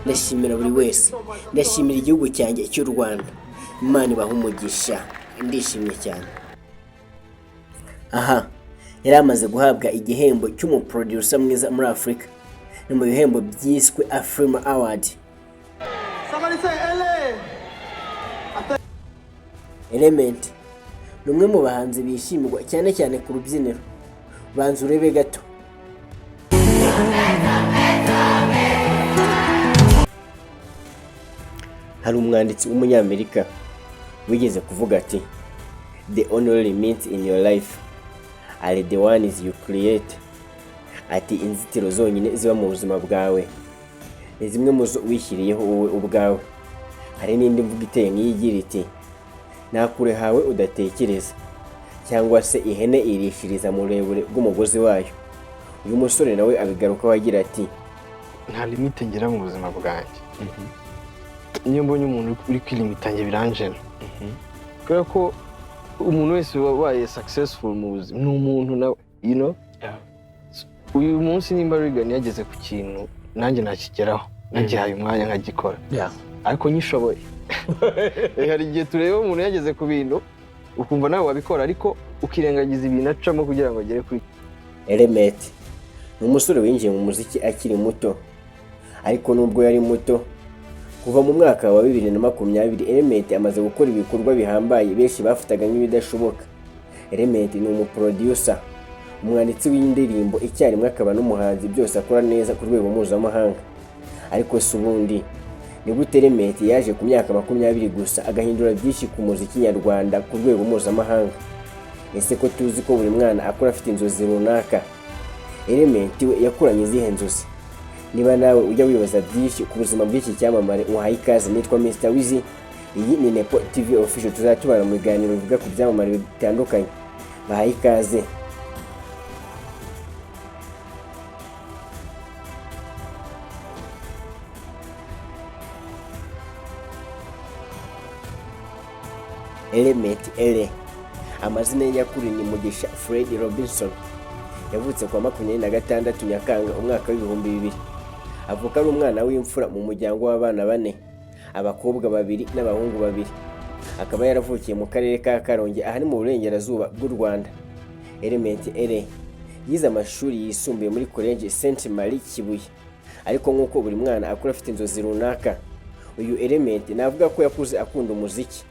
Ndashimira buri wese, ndashimira igihugu cyanjye cy'u Rwanda. Imana ibahe umugisha, ndishimye cyane. Aha yari amaze guhabwa igihembo cy'umuproducer mwiza muri Afurika, ni mu bihembo byiswe Afrima Award. Somebody say LA. Element ni umwe mu bahanzi bishimirwa cyane cyane ku rubyiniro. Banza urebe gato. Hari umwanditsi w'umunyamerika wigeze kuvuga ati: "The only limits in your life are the ones you create." Ati: "Inzitiro zonyine ziba mu buzima bwawe ni zimwe mu zo wishyiriyeho wowe ubwawe." Hari n'indi mvugo iteye nk'iyi igira iti: "Nta kure hawe udatekereza", cyangwa se "ihene irishiriza mu burebure bw'umugozi wayo". Uyu musore nawe abigarukaho agira ati: Nta limite ngira mu buzima bwanjye. Niyo mbonye umuntu uri kwilimita, njye biranjena, kubera ko umuntu wese wabaye successful mu buzima ni umuntu nawe. Uyu munsi nimba Reagan yageze ku kintu, nanjye nakigeraho nagihaye umwanya nkagikora, ariko nyishoboye. Hari igihe tureba umuntu yageze ku bintu ukumva nawe wabikora, ariko ukirengagiza ibintu acamo kugira ngo agere kuri. Element ni umusore winjiye mu muziki akiri muto, ariko nubwo yari muto, kuva mu mwaka wa 2020 Element amaze gukora ibikorwa bihambaye benshi bafataga nk'ibidashoboka. Element ni umuproducer, umwanditsi w'indirimbo, icyarimwe akaba n'umuhanzi, byose akora neza ku rwego mpuzamahanga. Ariko si ubundi ni gute Element yaje ku myaka 20 gusa agahindura byinshi ku muziki nyarwanda ku rwego mpuzamahanga? Ese ko tuzi ko buri mwana akura afite inzozi runaka, Element we yakuranye izihe nzozi? Niba nawe ujya wibaza byinshi ku buzima bw'iki cyamamare, uhaye ikaze. Nitwa Mr Wizi, iyi ni Nepo TV Official. Tuzajya tubana mu biganiro bivuga ku byamamare bitandukanye. Bahaye ikaze. Element Eleeeh, amazina ye nyakuri ni Mugisha Fred Robinson. Yavutse ku wa 26 Nyakanga umwaka w'2000. Avuka ari umwana w'imfura mu muryango w'abana bane, abakobwa babiri n'abahungu babiri. Akaba yaravukiye mu karere ka Karongi, aha ni mu burengerazuba bw'u Rwanda. Element Eleeeh yize amashuri yisumbuye muri College Sainte Marie Kibuye. Ariko nk'uko buri mwana akura afite inzozi runaka, uyu Element navuga ko yakuze akunda umuziki,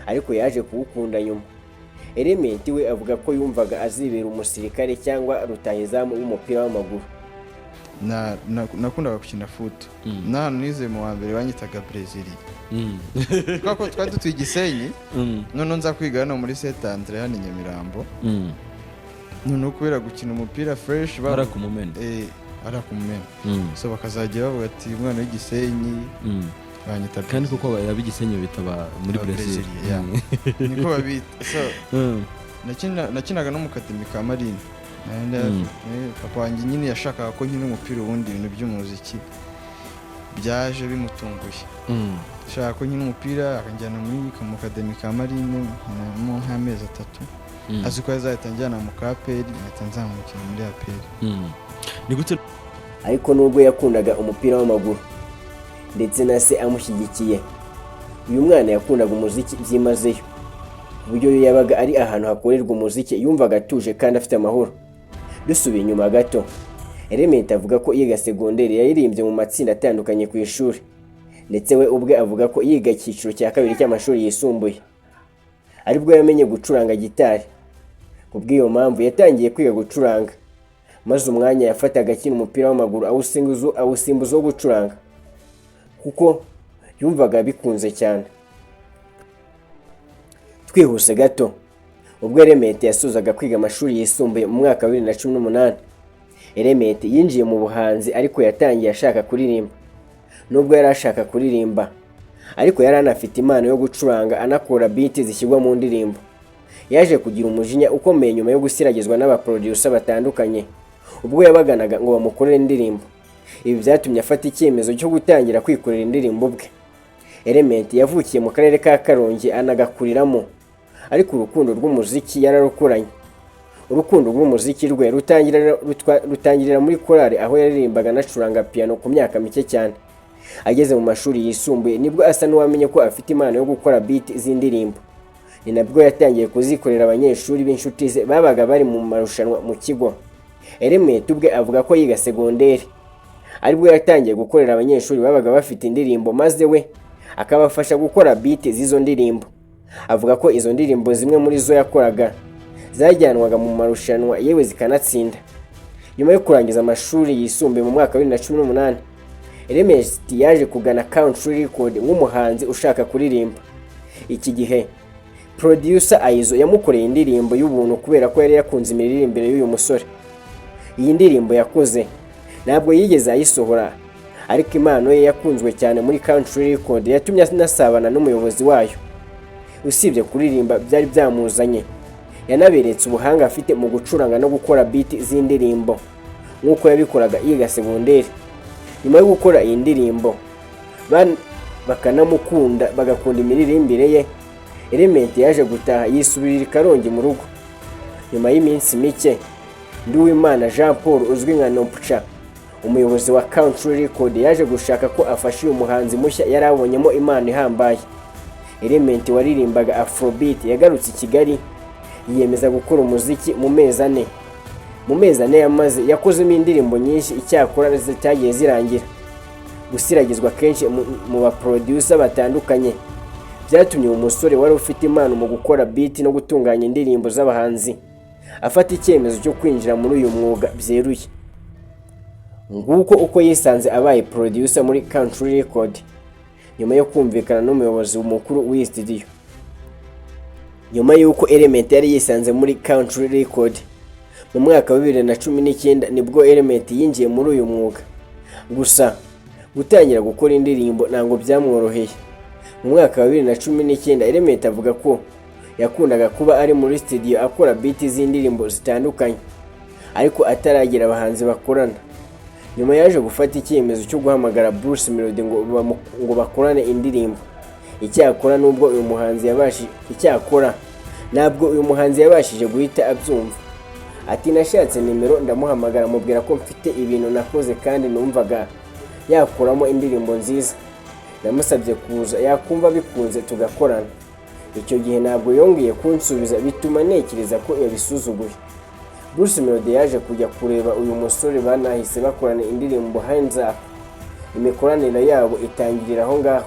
ariko yaje kuwukunda nyuma. Element we avuga ko yumvaga azibera umusirikare cyangwa rutahizamu w'umupira w'amaguru. Nakundaga gukina foot. N'ahantu nize mu wa mbere banyitaga Brezil, kubera ko twari dutuye i Gisenyi. Noneho nza kwiga hano muri Saint Andre hano i Nyamirambo. Noneho kubera gukina umupira fresh Ari ku Mumena. Eh, ari ku Mumena. So bakazajya bavuga ati umwana w'igisenyi, banyita Kandi Brezil. koko abigisenyi bitaba muri Aba Brazil. Brazil, yeah. Niko babita. So nakinaga no mu academy ka Marine. Papa wanjye nyine yashakaga ko nkina umupira, ubundi ibintu by'umuziki byaje bimutunguye. Ashaka ko nkina umupira, akanjyana muri mu academy ka Marine, nkinamo nk'amezi 3, azi ko azahita anjyana mu ka APR, nkahita nzamukina muri APR. Ni gute? Ariko nubwo yakundaga umupira w'amaguru ndetse na se amushyigikiye, uyu mwana yakundaga umuziki byimazeyo, ku buryo iyo yabaga ari ahantu hakorerwa umuziki yumvaga atuje kandi afite amahoro. Dusubiye inyuma gato, Element avuga ko yiga segonderi yaririmbye mu matsinda atandukanye ku ishuri, ndetse we ubwe avuga ko yiga icyiciro cya kabiri cy'amashuri yisumbuye aribwo yamenye gucuranga gitari. Ku bw'iyo mpamvu yatangiye kwiga gucuranga, maze umwanya yafataga akina umupira w'amaguru awusimbuza wo gucuranga, kuko yumvaga bikunze cyane. Twihuse gato, ubwo Element yasozaga kwiga amashuri yisumbuye mu mwaka wa 2018, Element yinjiye mu buhanzi, ariko yatangiye ashaka kuririmba. Nubwo yari ashaka kuririmba, ariko yari anafite impano yo gucuranga, anakora beat zishyirwa mu ndirimbo. Yaje kugira umujinya ukomeye nyuma yo gusiragizwa n'abaproducer batandukanye ubwo yabaganaga ngo bamukorere indirimbo. Ibi byatumye afata icyemezo cyo gutangira kwikorera indirimbo ubwe. Element yavukiye mu karere ka Karongi anagakuriramo, ariko urukundo rw'umuziki yararukuranye. Urukundo rw'umuziki rwe rutangirira muri korali, aho yaririmbaga anacuranga piano ku myaka mike cyane. Ageze mu mashuri yisumbuye nibwo asa n'uwamenye ko afite impano yo gukora beat z'indirimbo. Ni nabwo yatangiye kuzikorera abanyeshuri b'inshuti ze babaga bari mu marushanwa mu kigo. Element ubwe avuga ko yiga segonderi aribwo yatangiye gukorera abanyeshuri babaga bafite indirimbo, maze we akabafasha gukora beat z'izo ndirimbo. Avuga ko izo ndirimbo zimwe muri zo yakoraga zajyanwaga mu marushanwa, yewe zikanatsinda. Nyuma yo kurangiza amashuri yisumbuye mu mwaka wa 2018, Element yaje kugana Country Record nk'umuhanzi ushaka kuririmba. Iki gihe producer Aizo yamukoreye indirimbo y'ubuntu kubera ko yari yakunze imiririmbire y'uyu musore. Iyi ndirimbo yakoze ntabwo yigeze ayisohora, ariko impano ye yakunzwe cyane muri Country Record yatumye anasabana n'umuyobozi wayo. Usibye kuririmba byari byamuzanye, yanaberetse ubuhanga afite mu gucuranga no gukora beat z'indirimbo nk'uko yabikoraga yiga segonderi. Nyuma yo gukora iyi ndirimbo bakanamukunda, bagakunda imiririmbire ye, Element yaje gutaha yisubirira i Karongi mu rugo. Nyuma y'iminsi mike, Nduwimana Jean Paul uzwi nka Noopja, umuyobozi wa Country Record, yaje gushaka ko afasha uyu muhanzi mushya yari abonyemo impano ihambaye. Element waririmbaga Afrobeat yagarutse i Kigali yiyemeza gukora umuziki mu mezi 4. Mu mezi 4 yamaze yakozemo indirimbo nyinshi, icyakora zitagiye zirangira. Gusiragizwa kenshi mu baproducer batandukanye byatumye uwo musore wari ufite impano mu gukora beat no gutunganya indirimbo z'abahanzi afata icyemezo cyo kwinjira muri uyu mwuga byeruye. Nguko uko yisanze abaye producer muri Country Record nyuma yo kumvikana n'umuyobozi mukuru w'iyi studio. Nyuma y'uko Element yari yisanze muri Country Record mu mwaka wa 2019, nibwo Element yinjiye muri uyu mwuga. Gusa gutangira gukora indirimbo ntabwo byamworoheye. Mu mwaka wa 2019, Element avuga ko yakundaga kuba ari muri studio akora beat z'indirimbo zitandukanye, ariko ataragira abahanzi bakorana. Nyuma yaje gufata icyemezo cyo guhamagara Bruce Melody ngo bakorane indirimbo. Icyakora ntabwo uyu muhanzi yabashije guhita abyumva. Ati: "Nashatse nimero ndamuhamagara, mubwira ko mfite ibintu nakoze kandi numvaga yakuramo indirimbo nziza. Namusabye kuza, yakumva bikunze tugakorana. Icyo gihe ntabwo yongeye kunsubiza, bituma ntekereza ko yabisuzuguye." Bruce Melody yaje kujya kureba uyu musore, banahise bakorana indirimbo Hands Up. Imikoranire yabo itangirira aho ngaho.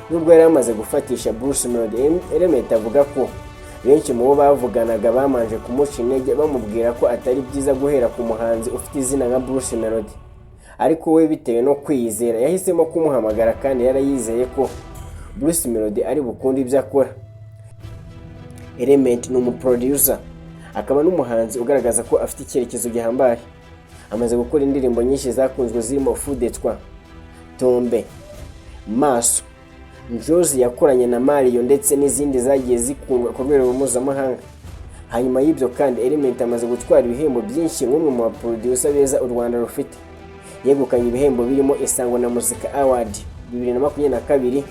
Nubwo yari amaze gufatisha Bruce Melody, Element avuga ko benshi mu bo bavuganaga bamanje kumuca intege, bamubwira ko atari byiza guhera ku muhanzi ufite izina nka Bruce Melody. Ariko we bitewe no kwiyizera yahisemo kumuhamagara, kandi yarayizeye ko Bruce Melody ari bukunde ibyo akora. Element ni umuproducer akaba n'umuhanzi ugaragaza ko afite icyerekezo gihambaye. Amaze gukora indirimbo nyinshi zakunzwe zirimo Fudetwa, Tombe, Maso, Njozi yakoranye na Mario, ndetse n'izindi zagiye zikundwa ku rwego mpuzamahanga. Hanyuma y'ibyo kandi, Element amaze gutwara ibihembo byinshi nk'umwe mu baproducer beza u Rwanda rufite. Yegukanye ibihembo birimo Isango na Muzika Award 2022,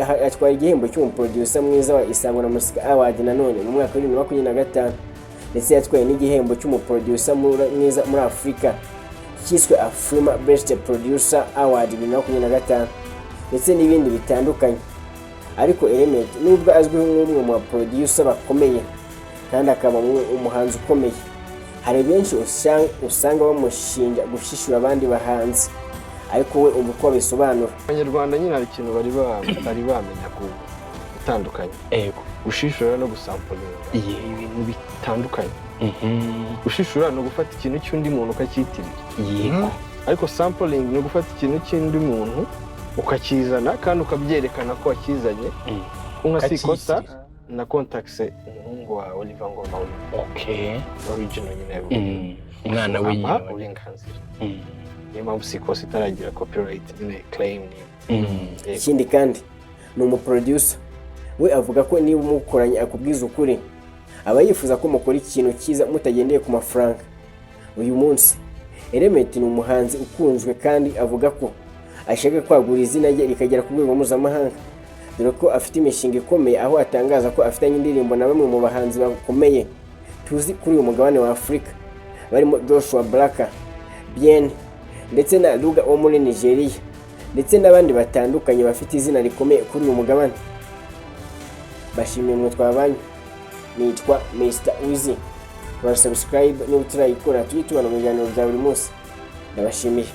aha atwara igihembo cy'umuproducer mwiza wa Isango na Muzika Award nanone mu mwaka wa 2025, ndetse yatwaye n'igihembo cy'umuproducer mwiza muri Afurika cyiswe Afrima Best Producer Award 2025, ndetse n'ibindi bitandukanye. Ariko Element nubwo azwiho nk'umwe mu baproducer bakomeye kandi akaba umuhanzi ukomeye, hari benshi usanga bamushinja gushishura abandi bahanzi, ariko we umva uko abisobanura. Abanyarwanda nyine hari ikintu bari bamenya ku gutandukanya gushishura no gusamplinga. Ni ibintu bitandukanye. Gushishura ni ugufata ikintu cy'undi muntu ukacyitirira, ariko sampling ni ugufata ikintu cy'undi muntu ukakizana kandi ukabyerekana ko wakizanye. Nka Si Ikosa na contactse umuhungu wa Oliver Ngoma, original nyine, Umwana we ampa nyine. uburenganzira. Niyo mpamvu Si Ikosa itaragira copyright nyine claim. Yego. Ikindi kandi ni umuproducer, we avuga ko niba umukoranye akubwiza ukuri, aba yifuza ko mukora ikintu cyiza mutagendeye ku mafaranga. Uyu munsi Element ni umuhanzi ukunzwe, kandi avuga ko ashaka kwagura izina rye rikagera ku rwego mpuzamahanga, dore ko afite imishinga ikomeye, aho atangaza ko afitanye indirimbo na bamwe mu bahanzi bakomeye tuzi kuri uyu mugabane wa Afurika barimo Joshua Baraka, Bien ndetse na Ruger wo muri Nigeria. ndetse n'abandi batandukanye bafite izina rikomeye kuri uyu mugabane. Bashimiye mwe twabanye. Nitwa Mr Uzi. Kora subscribe niba utarayikora, tujye tubana mu biganiro bya buri munsi. Ndabashimiye.